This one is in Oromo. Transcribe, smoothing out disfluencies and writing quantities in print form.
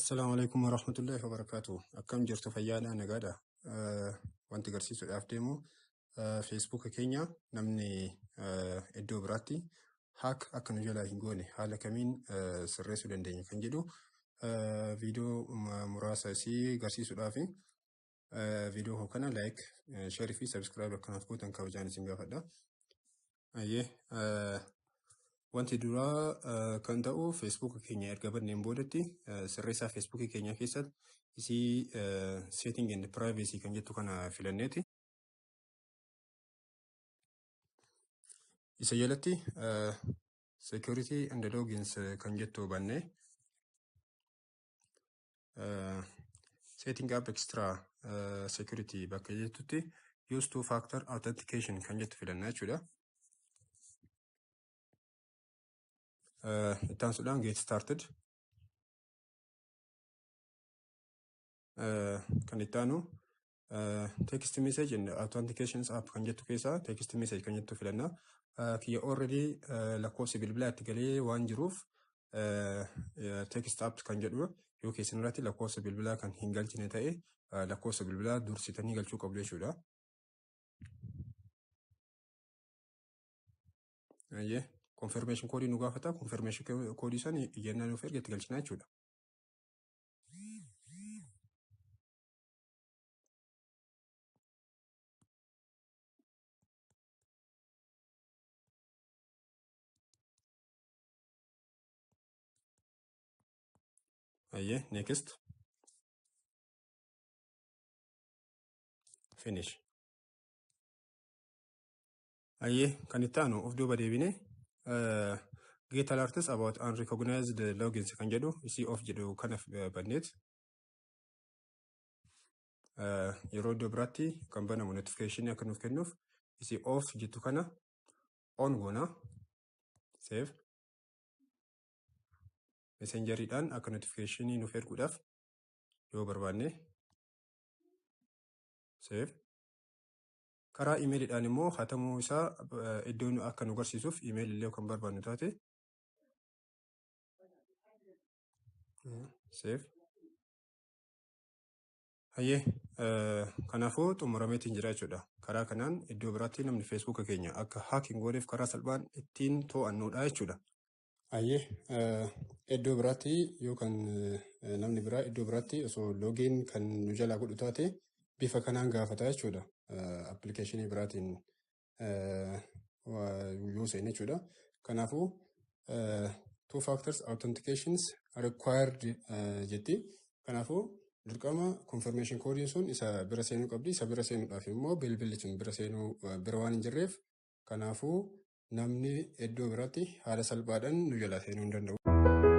Assalaamu alaikum warahmatullahi wabarakaatu. Akkam jirtu, fayyaadha, nagaadha? Wanti agarsiisuudhaaf deemu Feesbuuka keenya namni iddoo biraatti hack akka nu jalaa hin goone haala kamiin sirreessuu dandeenya kan jedhu viidiyoo muraasa isii agarsiisuudhaafi. Viidiyoo koo kana like, share fi subscribe akkanaaf gootan kabajaan isin gaafadha. Ayyee, wanti duraa kan ta'u Feesbuuka keenya erga banneen boodatti sirreessaa Feesbuukii keenya keessatti isii setting and privacy kan jettu kana filanneeti. Isa jalatti security and logins kan jettu bannee setting up extra security bakka jettutti use two factor authentication kan jettu filanna jechuudha. Itti aansuudhaan get started. Kan itti aanu text message and authentications app kan jettu keessaa text message kan jettu filanna. Kiyya already lakkoofsi bilbilaa itti galee waan jiruuf text app kan jedhu, yoo keessan irratti lakkoofsa bilbilaa kan hin galchine ta'e lakkoofsa bilbilaa dursitanii galchuu qabdu jechuudha. Ayyee, confirmation koodii nu gaafata. Confirmation koodii san iyyannaa nuuf erge itti galchina jechuudha. Ayyee, next. Finish. Ayyee, kan itti aanu of duuba deebine get alerts about unrecognized logins kan jedhu isii off jedhu kana banneet yeroo iddoo biraatti kan banamu notification akka nuuf kennuuf isii off jettu kana on goona. Save. Messengeriidhaan akka notification nuuf erguudhaaf yoo barbaanne save. Karaa imeeliidhaan immoo hatamuu isaa iddoo akka nu agarsiisuuf imeelii illee kan barbaannu taate save. Hayyee, kanaafuu xumurameetiin jira jechuudha. Karaa kanaan iddoo biraatti namni Feesbuuka keenya akka hack hin gooneef karaa salphaan ittiin to'annudha jechuudha. Hayyee, iddoo biraatti yoo kan namni biraa iddoo biraatti osoo login kan nu jalaa godhu taate bifa kanaan gaafata jechuudha. Appilikeeshinii biraatiin yoo seene jechuudha. Kanaafuu two factors authentications required jetti. Kanaafuu dirqama confirmation koodiin sun isa bira seenuu qabdi. Isa bira seenuudhaaf immoo bilbilli sun bira seenuu bira waan hin jirreef, kanaafuu namni iddoo biraatti haala salphaadhaan nu jalaa seenuu hin danda'u.